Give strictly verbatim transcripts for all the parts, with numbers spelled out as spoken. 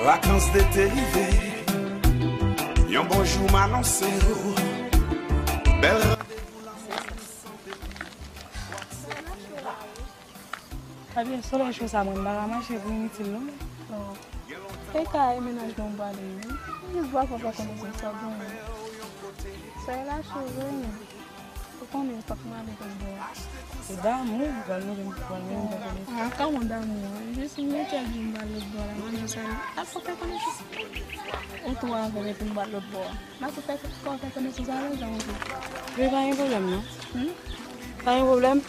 Vakans dete rive, yon bon jou m anonse w. Bèl randevou lanmou. Ebyen, solèy cho sa, mwen, m pa ka mache pou initil, non. Non. E ka e mennaj mwen m prale, wi. Jis vwa papa konnen se sa, bon. Solèy la cho vre, men. Ou konnen, fòk m ale kot bò a. Se damou, ou pral mete m, pral mete m nan konesans. Ah, kòman damou an? Jis m yon sèl jou m pral lòt bò la, m ann sal. Ap fè konesans. Ou tou avè m epi m pral lòt bò a. M ap fè kò fè konesans avè l, jan ou di. Wi, pa gen pwoblèm, non. Hmm? Pa gen pwoblèm.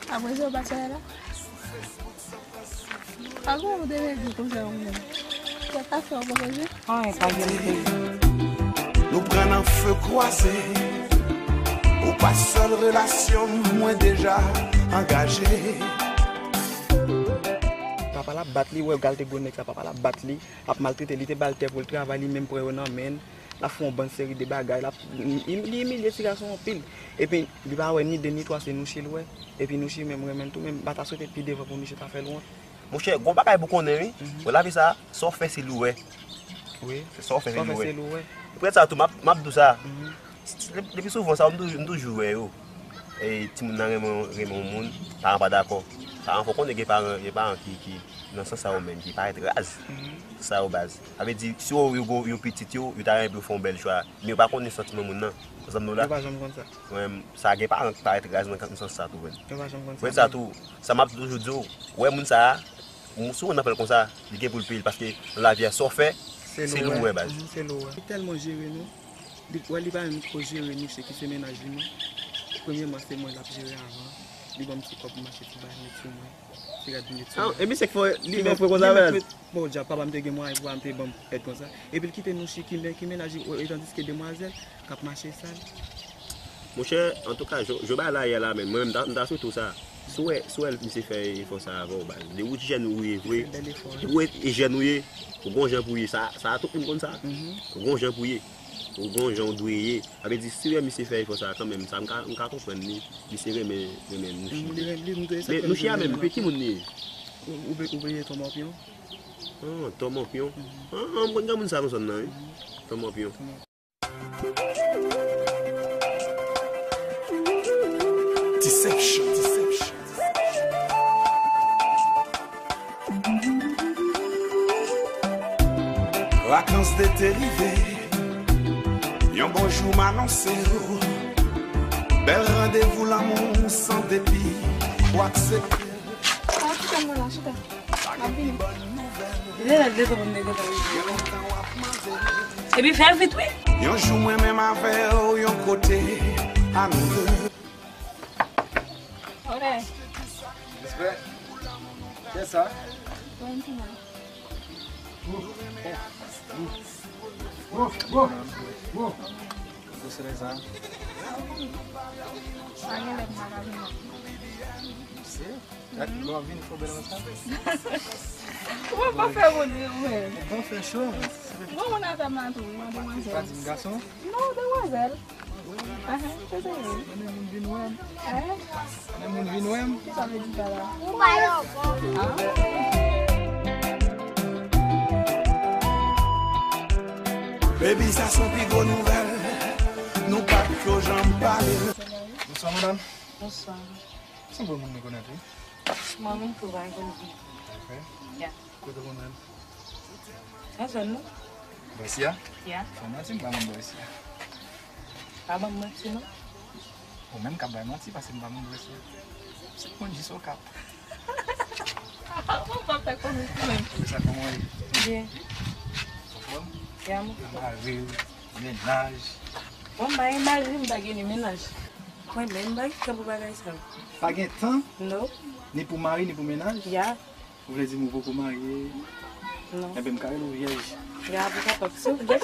Apre sa, ou pa sal la? Pa gen ou te redi konsa ou menm. Sa ta fè ou poko di? Anyen pa gen m te di. Nou pran nan fe kwaze. Ou pa sèl relasyon mwen deja angaje. Papa l ap bat li, wè galte gwo nèg sa, papa l ap bat li, ap maltrete li, te ba l tè pou l travay, li menm pran yo nan men l, l ap fè yon bann seri de bagay, l ap, li imilye ti gason anpil. Epi, li pa wè ni de ni twa, se Nouchi l wè. Epi Nouchi menm renmen l tou, men m pa ta swete pi devan pou Nouchi ta fè l wont. Monchè, gon bagay pou konnen, wi. Mhm. Bon, lavi sa, sa w fè, se li w wè. Wi. Se sa w fè, se li w wè. Sa w fè, se li w wè. Epi sa tou, m ap, m ap di w sa. Mhm. Le, le pi souvan, sa, m toujou, m toujou wè yo. E, timoun nan renmen, renmen yon moun, paran pa dakò. Paran, fò konnen gen paran, gen paran ki, ki, nan sans sa yo menm, ki parèt raz. Mhm. Sa yo baz. Sa vle di, si yo, yo, yo, yo pitit yo, yo ta renmen pou yo fè yon bèl chwa. Men yo pa konnen santiman moun nan. Konprann nou la? Yo pa janm konn sa. Mwen, sa gen paran ki parèt raz nan, nan sans sa tou, vre. Yo pa janm konn sa. Vre sa tou, sa m ap toujou di w, wè moun sa a, moun, si w nan fè l konsa, li gen pou l peye l, paske nan lavi a, sa w fè, se li w wè, baz. Mhm, se li w wè. Li tèlman jere nou, li, wè, li pa menm ko jere nou, se ki se mennaj li, non. Premyèman, se mwen l ap jere avan. Li ban m ti kòb pou m achte ti bagay, met sou mwen. Ti rad pou met sou mwen. Ah, e misye k fè li menm fè konsa avè l? Bon, dja, papa m te gen mwayen, papa m te ban m èd konsa. Epi l kite nou chiki, men ki mennaj li, e tandiske demwazèl k ap mache sal. Monchè, antouka, jan, jan bagay la ye a la, men mwen menm, m ta, m ta swete w sa. Si w wè, si w wè misye fè efò sa avè w, baz. Depi w jèn ou ye vre. Depi w jèn ou ye, ou gon jan pou ye. Sa, sa tout moun konn sa. Mhm. Ou gon jan pou ye. Ou gon jan w dwe ye. Sa vle di, si w wè misye fè efò sa kanmenm, sa m ka, m ka konprann li. Misye renmen, renmen Nouchi. Mhm, li renmen, li, m te, men Nouchi a menm, epi ki moun li ye? Ou, ou pe, ou peye Tòmòpyon. Ah, Tòmòpyon. Mhm. Ah, ah, m konn granmoun sa nan zòn nan, wi. Mhm. Tòmòpyon. Tòmòpyon. Deception, deception. Vakans dete rive, yon bon jou m anonse w. Bèl randevou lanmou san depi, ou aksepte. Sa w kite mwen la, chita. M ap vini. Lè lè de segonn, de segonn. Epi fè l vit, wi. Yon jou mwen menm avè w, yon kote a nou de. Ok. Respè. Kiyès sa? Valentina. Gwo, gwo, gwo. Gwo solèy sa. Pa gen lè m pa ka vin. Se? Lè w ap vin, fò bèl konsa. Ou pa fè moun ri ou menm. Ou pa fè cho. Gon moun atè m la tou, yon demwazèl. Pa di m gason? Non, demwazèl. Ahan, se serye. Mwen moun vin wè m. Ahan. Mwen moun vin wè m. Kisa w vle di pa la? Ou pa yo bon. Ah. Baby, sa se yon pi gwo nouvèl. Nou pa t ko janm pale. Bonswa, madanm. Bonswa. Se yon bon moun rekonèt, wi. Mwen menm tou, pa rekonèt li. Ok. Ya. Kote w konn jwenn? Nan zòn nou. Bò isi a? Ya. Fè manti, m pa konn bò isi a. Pa ban m manti, non. Ou menm k ap bay manti, paske m pa konn bò isi a. Se konn jis Okap. Mwen pa fè komik menm. Apre sa, kòman w ye? Byen. Anfòm? Ya, mwen. Mari, mennaj. Bon, m pa gen mari, m pa gen ni mennaj. Mwen menm, m pa gen tan pou bagay sa yo. Pa gen tan? Non. Ni pou mari, ni pou mennaj? Ya. Ou vle di m ou poko marye? Non. Enben, m ka rele w vyèj. Ya, ou kapab, si w vle.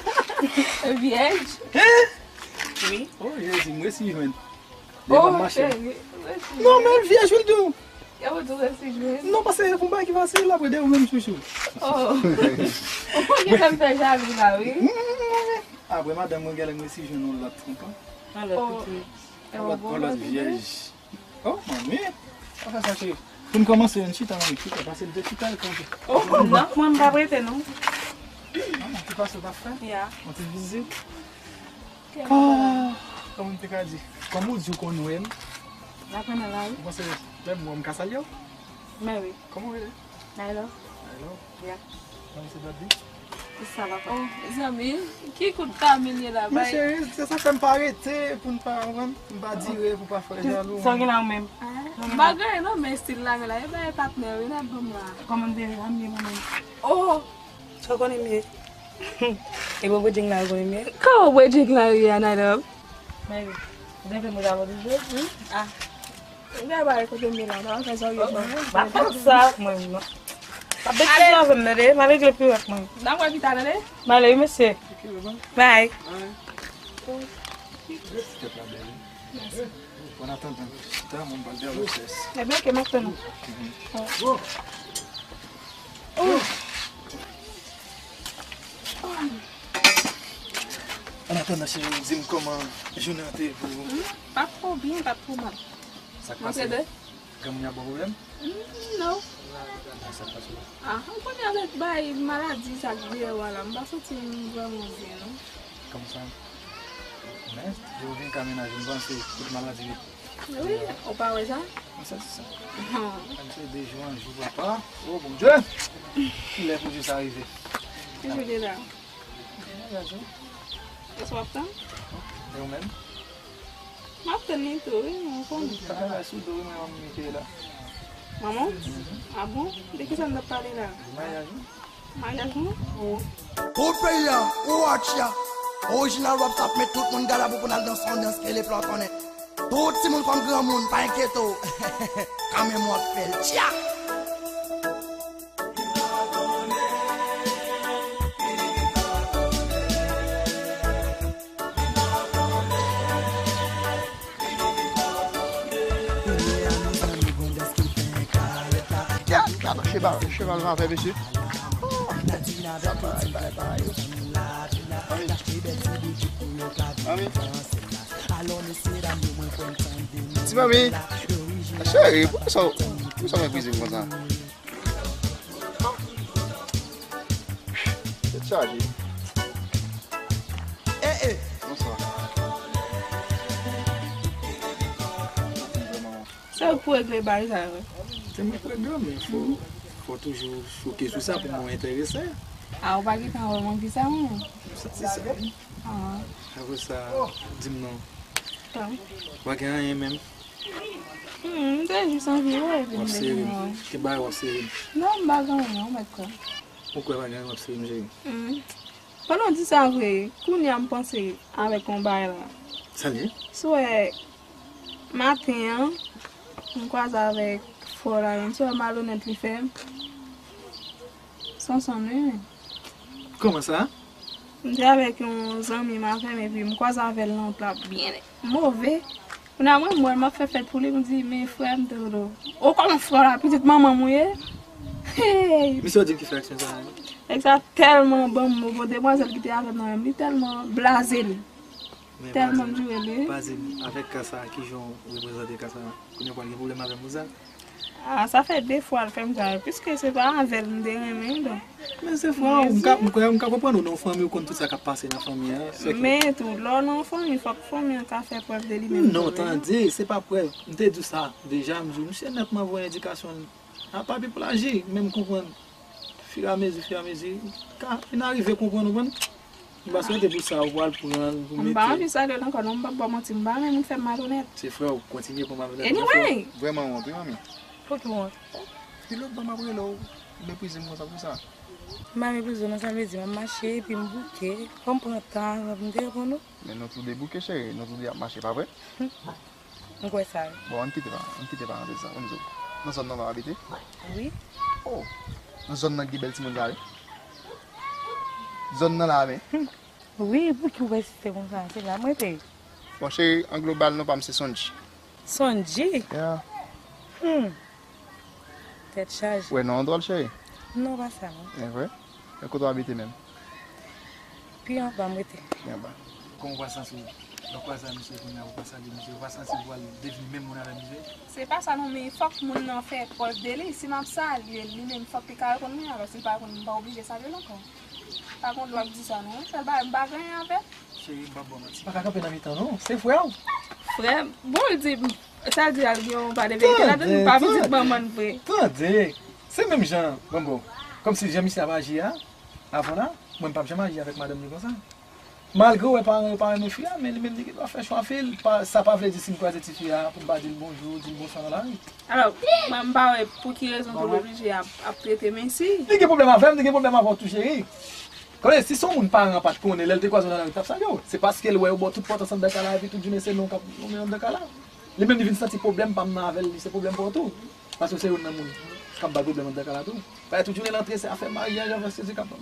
Vyèj? Hein? Wi. Oh, Jezi, m resi jwenn. Devan mache. Oh, cheri, resi jwenn. Non, men vyèj, wi, l di w. E ou tou resi jwenn? Non, paske se yon bagay ki fasil, apre de ou menm, chouchou. Oh. Ou konn ki fè m fè jalou la, wi. Mm, mm, mm, mm. Apre madanm mwen, gèlè m resi jwenn yon lòt, konprann? Yon lòt pitit. Yon lòt, yon lòt vyèj. Oh, manmi. Sa fè sa, cheri? Pou n kòmanse, ann chita, ann chita, pase l te chita, l kanpe. Oh, non, mwen, m pa prete, non. Ah, ki pase w t ap fè? Ya. Yon ti vizit? Kè. Ah, kòman m te ka di? Kòm ou di w konn wè m? N ap renmen la, wi. Ou panse lè m wè w, m ka salye w? Men wi. Kòman w rele? Naylor. Naylor? Ya. Kòman se dòt di? Sa va pa. Oh, mezanmi, ki kout kamen ye la, bay. Men cheri, se sa k fè m pa rete pou n pa, konprann? M pa dire pou pa fè jalou. Sa w gen la ou menm? Ah, m pa gen anyen non, men stil la, men la, e bay patnè, wi, n ap ban m la. Kòman m te ye, m ye mwen menm. Oh! Sa w konnen m ye? E bon bredjeng la ou konnen m ye? Kòman bredjeng la ou ye, Anadòm? Mwen, ou te fè mwen avè w toujou? Ah. Ou gen bagay kote m ye la, pa fè sa ou ye ban mwen. Pa fè sa ak mwen, non. Pa betize avè m, tande? M al regle pi ak mwen. N ap wè pita, tande? M ale, wi, mesye. Bye. Bye. Bon, atandan, chita, mwen pral dèyè lòt chèz. Ebyen, oke, m ap tann ou. Bon. An atandan, cheri, di m kòman jounen an te ye pou ou. Hmm, pa t twò byen, pa t twò mal. Sa k pase? Mwen te de. Granmoun nan ba w pwoblèm? Hmm, non. Ah, sa k pase? Ah, ou konnen avèk bay maladi sa k dèyè w la, m pa santi m vrèman byen, non. Kòmsa, men, yo vin ka mennaj, m panse tout maladi yo. Wi, ou pa wè sa? Sa, sa. Hum. Mwen se de jou an jou, papa. Oh, Bondye! Kilè pou jou sa rive? Ki jou li la? Mwen, gason. Èske w ap tann? E ou menm? M ap tann li tou, wi, mwen konnen. Sa ka sou do, wi, mwen, manman m te la. Manman w? Mhm. Ah bon? De ki sa n t ap pale la? Maryaj, wi. Maryaj mwen? Wi. Tout peyi a, ou watch ya. Original Rap Sap met tout moun gala pou pou n al danse yon dans ke le plan konnen. Tout timoun kòm granmoun, pa enkyete w. Kanmenm w ap fè l. Tya! Gad, gad, cheval, cheval mavè, mesye. Oh, sa bay, bay, bay. Mami. Mami. Ti mami. Cheri, poukisa, poukisa w meprize m konsa? Tèt chaje. Eh, eh. Bonswa. Se ou k pou regle bagay sa yo. Se mwen k regle, men fò, fò toujou choke sou sa pou mwen enterese. A, ou pa gentan wè mwen ki sa mwen? Sa se sa. Ah. Apre sa, di m non. Tan. Ou pa gen anyen menm? Hmm, m te jis anvi wè, epi m te vin wè. W ap sere m? Ki bagay w ap sere m? Non, m pa gen anyen, ou mèt kwè. Ou kwè pa gen anyen w ap sere m, cheri? Hmm. Pandan w di sa vre, kounye a m panse avèk yon bagay la. Sa l ye? Si w wè maten an, m kwaze avèk frè w la, menm si w wè malonèt li fè m. Sonson, wi. Kòman sa? M te avèk yon zanmi m avè m, epi m kwaze avè l nan wout la byen move. Kounye a mwen, m wè l, m ap fè fèt pou li, m di, "Men frè m, Teodo." O, kòman frè w la, pitit manman m ou ye? Hey! Misye w di l ki fè aksyon sa a, wi. Nèg sa tèlman ban m mo, bon, demwazèl ki te avè m nan men m, li tèlman blaze li. Tèlman m jure li. Pase m, avèk ka sa, kijan w reprezante ka sa? Kounye a w pral gen pwoblèm avè m pou sa? Ah, sa fè de fwa l fè m sa, piske se pa avè l m te renmen, donk. Men se frè w, m ka, m kwè, m ka konprann ou nan yon fanmi, ou konn tout sa k ap pase nan fanmi an. Men tou, lè w nan yon fanmi, fòk fanmi an ka fè prèv de li menm tou, wi. Non, tande, se pa prèv. M te di w sa deja, m di w, misye nètman voye endikasyon l. A pa pi pou l aji, men m konprann. Firamezi, firamezi, ka vin arive konprann, ou konprann? M pa swete pou sa, ou pral pran l, pou mete. M pa anvi salye l ankò, non, m p ap ba w manti, m pa renmen moun fè m malonèt. Se frè w, kontinye pou malonèt. Anyway! Vrèman wont, wi, manmi. Pou ki wont? Ki lòt bò m ap rele w, meprize m konsa pou sa? M pa meprize w nan sa m vle di, m ap mache, epi m bouke, fò m pran tan avan pou m te reponn ou. Men nou tou de bouke, cheri, nou tou de ap mache, pa vre? M kwè sa, wi. Bon, ann kite pa, ann kite parantèz sa, ann di w. Nan zòn nan w ap abite? Wi. Oh, nan zòn nan ki gen bèl timoun sa, wi. Zòn nan la, men. Wi, pouki w pèsiste konsa? Se la m rete. Bon, cheri, an global, non pa m se Sondji. Sondji? Yeah. Hmm. Tèt chaje. Ou wè non an dwòl, cheri? Non, pa sa, non. E vre? E kote w abite menm? Pi anba m rete. Pi anba. Kòman w pral santi w Ou pa sa misye kounye a, ou pa salye misye, ou pa santi ou pral devni menm moun avè misye? Se pa sa non, men fòk moun nan fè prèv de li. Si m ap salye l, li menm fòk li ka reponn mwen, alò si l pa reponn mwen, m pa oblije salye l ankò. Pa gon dwa di sa non, fè l ba m pa gen anyen avè l. Cheri, m p ap ba w manti. Pa ka kanpe nan mitan non, se frè w. Frè m, bon, l di m, sa l di a, l gen yon pa de verite ladan l, m pa pitit manman l vre. Tande, se menm jan, bon bon, kòmsi jan misye ap aji a, avan la, mwen m p ap janm aji avèk madanm li konsa. Malgre w wè paran yo pa renmen fi a, men li menm li gen dwa fè chwa fi l. Pa, sa pa vle di si m kwaze tifi a pou m pa di l bonjou, di l bonswa nan lari. Alò, mwen m pa wè pou ki rezon pou l oblije ap, ap trete m ensi. Li gen pwoblèm avè m, li gen pwoblèm avè w tou cheri. Konnen si se yon moun paran an pa t konnen, lè l te kwaze w nan lari, l t ap salye w. Se paske l wè w ba w tout pòtans anndan kay la, epi tout jounen se non k ap nonmen anndan kay la. Li menm li vin santi pwoblèm pa m nan avè l, li se pwoblèm pa w tou. Paske w se youn nan moun k ap bay pwoblèm anndan kay la tou. Paske tout jounen l antre se afè maryaj, afè sezi k ap